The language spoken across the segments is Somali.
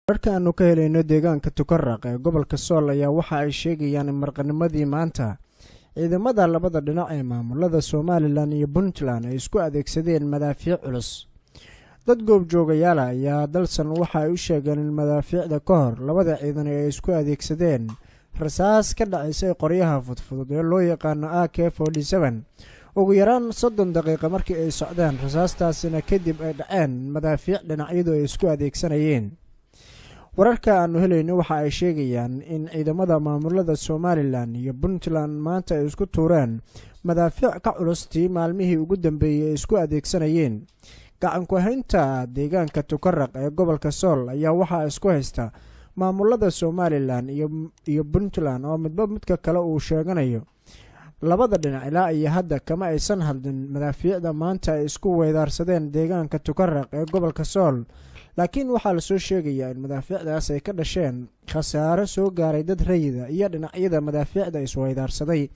Wararka aanu ka helayno deegaanka Tukaraq ee gobolka Sool ayaa waxa ay sheegayaan in marqanimadii maanta ciidamada labada dhinac ee maamulada Somalilan iyo Puntland ay isku adeegsadeen madaafiic culus. Dad goobjoogayaala ayaa Dalsan waxa ay u sheegeen in madaafiicda ka hor labada ciidan ay isku adeegsadeen rasaas ka dhacaysay qoryaha fudfudud ee loo yaqaano AK 47 ugu yaraan 30 daqiiqa markii ay socdeen rasaastaasina kadib ay dhaceen madaafiic dhinacyadu ay isku adeegsanayeen. Wararka aanu helayno waxa ay sheegayaan in ciidamada maamulada Somalilan iyo Puntland maanta ay isku tuureen madaafiic ka culustii maalmihii ugu dambeeyey ay isku adeegsanayeen. Gacan ku-haynta deegaanka Tukaraq ee gobolka Sool ayaa waxaa isku haysta maamulada Somalilan iyo Puntland oo midba midka kale uu sheeganayo. Labada dhinac ilaa iyo hadda kama aysan hadlin madaafiicda maanta ay isku weydaarsadeen deegaanka Tukaraq ee gobolka Sool, laakiin waxaa lasoo sheegayaa in madaafiicdaas ay ka dhasheen khasaaro soo gaaray dad rayida iyo dhinacyada madaafiicda isweydaarsaday,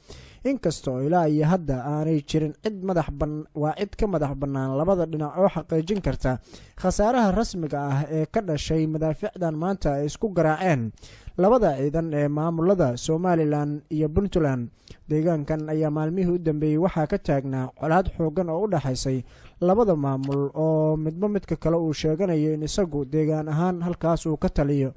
inkasta oo ilaa iyo hadda aanay jirin cid madax ban waa cid ka madax bannaan labada dhinac oo xaqiijin karta khasaaraha rasmiga ah ee ka dhashay madaafiicdan maanta ay isku garaaceen labada ciidan ee maamulada Somalilan iyo Puntland. Deegaankan ayaa maalmihii u dambeeyey waxaa ka taagnaa colaad xooggan oo u dhexaysay labada maamul oo midba midka kale uu sheeganayo in isagu deegaan ahaan halkaas uu ka taliyo.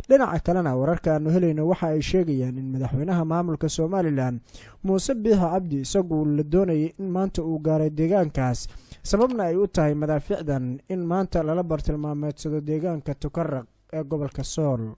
Dhinaca kalena, wararka aanu helayno waxa ay sheegayaan in madaxweynaha maamulka Somalilan, Muuse Biixi Cabdi, isagu la doonayay in maanta uu gaaray deegaankaas, sababna ay u tahay madaafiicdan in maanta lala bartilmaameedsado deegaanka Tukaraq ee gobolka Sool.